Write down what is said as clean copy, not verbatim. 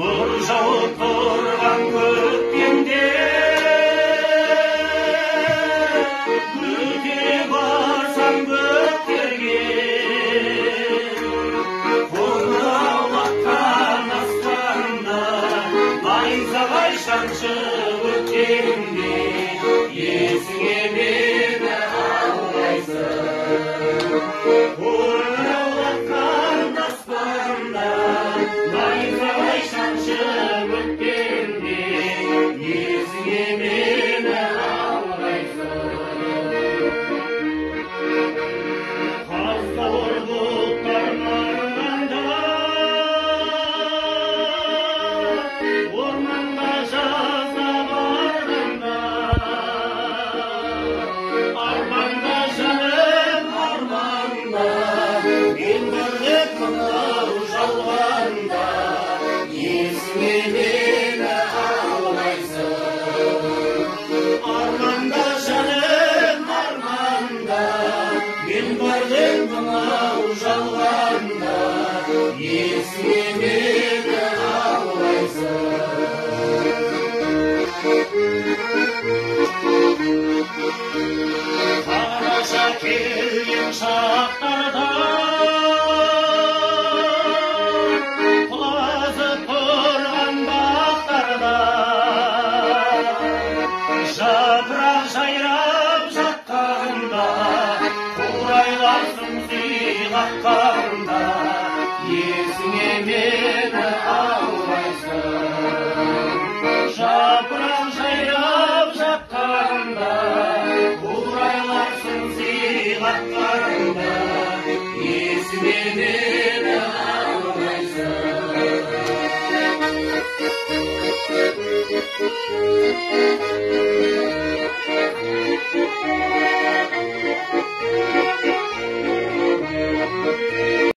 Нұр жауып тұрған көктемде өте барсам бөктерге, қоңыраулатқан аспанда найзағай шаншып өткенде, есіңе мені алмайсың. Қоңыраулатқан аспанда найзағай шаншып өткенде, есіңе мені алмайсың. Қаздауыр бұлттар марғанда, орманға жазда барғанда, арманда, жаным, арманда, мен бірлік мынау жалғанда, есіңе